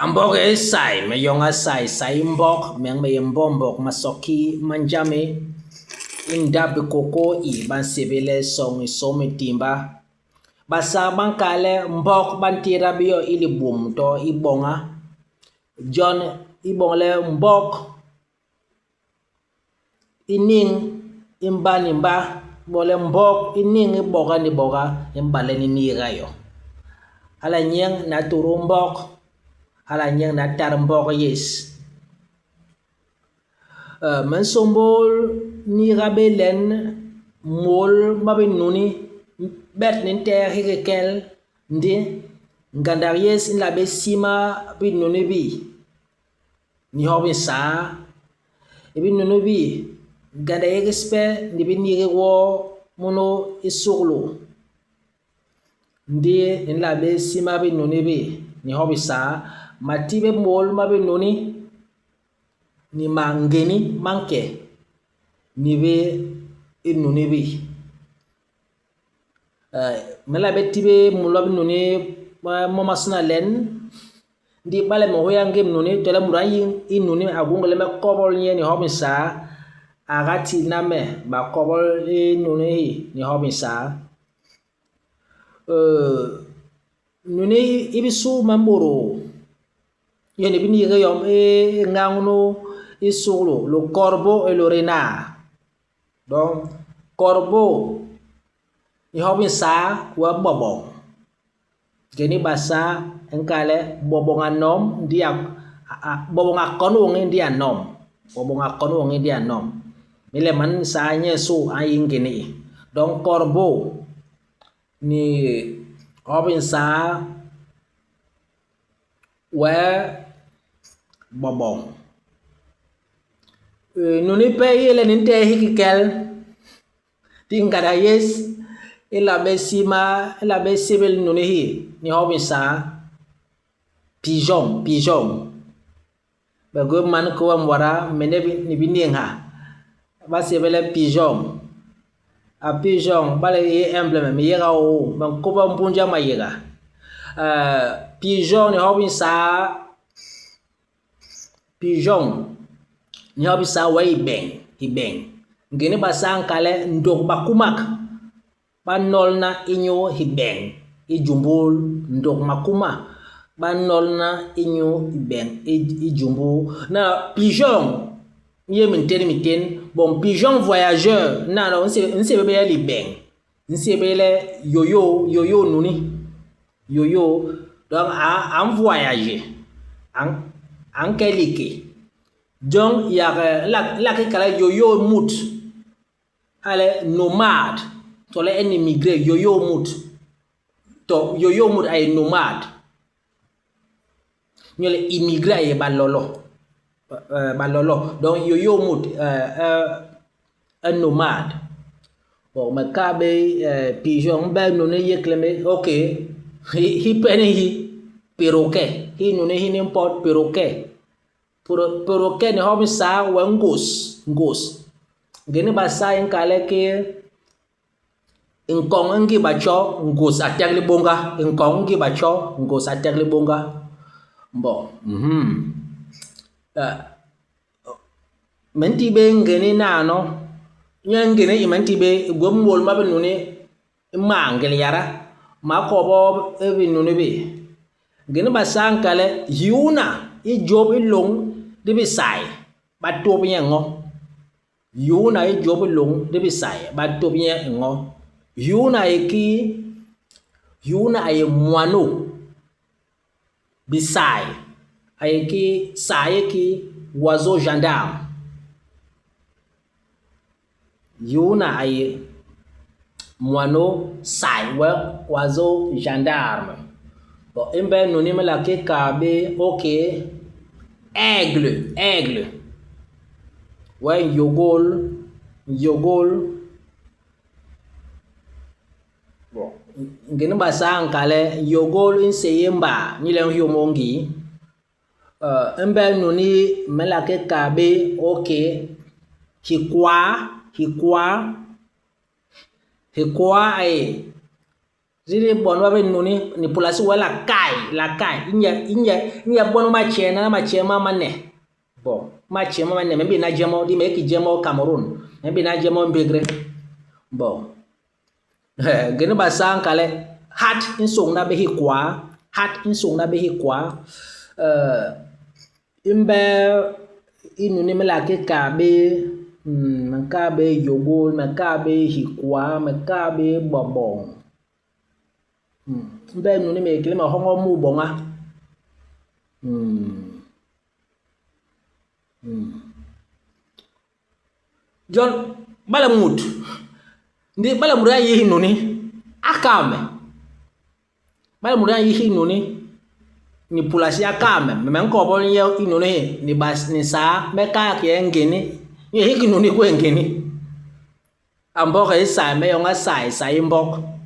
A mbok e sai, me yoñ a sai, sai i mbok, meñ me yé mbombok, masok ki ma njame i ndap bikôkô i ba nsébél le soñ i sôñ mitimba. Basaa ba nkal le mbok ba ntééda bé yo i libum to i boña. Jon i boñ le mbok i niñ i mba ni mba, i boñ le mbok i niñ i boga ni boga i mba le ni niiga yo. Hala nyen n'a tôdôô mbok, hala nyen n'a tat mbok yés. Me nsômbôl niiga bé len môl ma binuni bet ni ntehe hiki kel, ndi ngandak yés i nla bé sima binuni bi. Ni hop nsaa, i binunu bi, ngandak yés pe di bi niiga gwo munu i suklu. Ndi di nla bé sima binuni bi ni hop nsaa. Ma ti bé môl ma binuni ni mangéni ma nke ni bi binuni bi. Me nla bé ti bé môl ma binuni momasôna len, ndi ibale me nhôya ngim nuni tole mut a nyi i nuni a gwé ngôñ le me kobol nye ni hop nsaa, a ga tilna me, ba kobol i nuni i ni hop nsaa. Nuni i bisu me mbôdôl yon i bi niiga yom i ñañ nu i suklu, le corbeau et le renard. Donc, corbeau ni hop nsaa wee boboñ. Ngén i Basaa i nkal le boboñ a nom ndi a boboñ a kon woñi ndi a nom. Boboñ a kon woñi ndi a nom. Ni le man nsaa nyensô a yi ngén i. Donc corbeau ni hop nsaa wee boboñ. Nunu ipe i yé le ni ntehe hiki kel, ndi ngandak yés i nla bé sima, i nla bé sébél nunu hi ni hop nsaa, pigeon, pigeon. Me gwé man ki wem wada me ni bi néñha, ba nsébél le pigeon. A pigeon, ibale i yé emble me, me yéga woo, me nkôp mbunja mayéga. Pigeon ni hop nsaa, Pigeon ni hop isaa wee hibeñ, hibeñ. Ngéni Basaa a nkal le ndôk bakumak ba nolna inyu hibeñ i jumbul. Ndôk makuma ba nolna inyu hibeñ i jumbul. Na pigeon i yé mintén mintén. Bon pigeon voyageur nano u nsébél bé le libeñ, u nsébél le yoyo, yoyo nuni. Yoyo, donc a nvoyager, a nke liké. Jon yak nla ki kal le yoyo mut, hala le nomade tole un immigré, yoyo mut. To yoyo mut a yé nomade. Inyu le immigré a yé balolo, balolo. Donc yoyo mut un nomade. Bon me kal bé pigeon me bé nunu yék le me ok hi pene hi perroquet hi nunu hini mpot perroquet. Perroquet ni hop nsaa wee ngôs ngôs. Ngéni Basaa i nkal le ki Nkoñ i ngi batjo ngôs a tek libônga. Nkoñ i ngi batjo ngôs a tek libônga. Bon, mm Me nti bé ngén i nano, inyu ngén i me nti bé i gwé môl ma binuni ima ngélé yada, ma kobo i binuni bi. Ngén i Basaa i nkal le hiuna hi jôp i loñ di bisai, ba tôp nye ño. Hiuna hi jôp i loñ di bisai, ba tôp nye i ño. Hiuna a yé kii? Hiuna a yé moineau. Bisai a yé kii? Sa a yé kii? Oiseau gendarme. Hiuna a yé moineau, sai wee oiseau gendarme. Bon, imbe nuni me la ki kal bé ok aigle, aigle. Wee nyôgôl, nyôgôl. Bon, ngén Basaa a nkal le nyôgôl i nséé mba ni le nhiômôk ngii. Uh, imbe nuni me la ki kal bé ok hikwa, hikwa. Hikwa a yé. Di bon ba be nuni ni pulasi wa la kai la kai inya inya inya bon ma che na ma che ma ma ne bon ma che ma ma ne me bi na jemo di me ki jemo Cameroon me bi na jemo mbegre bon gene ba sang kale hat insong na be hi kwa hat insong na be hi kwa euh imbe inuni me la ke ka be me ka be yogol me ka be hikwa me ka be bobong mbe nuni me kele me hongo mu bonga jon bala mut ndi bala mut a yi hinuni a kaa me bala mut a yi hinuni ni pulasi a kaa me me nkobol nye hinuni hi ni bas ni saa me kaa ki ngeni nye hiki nuni kwe ngeni a mbok e sai me yong a sai sai mbok.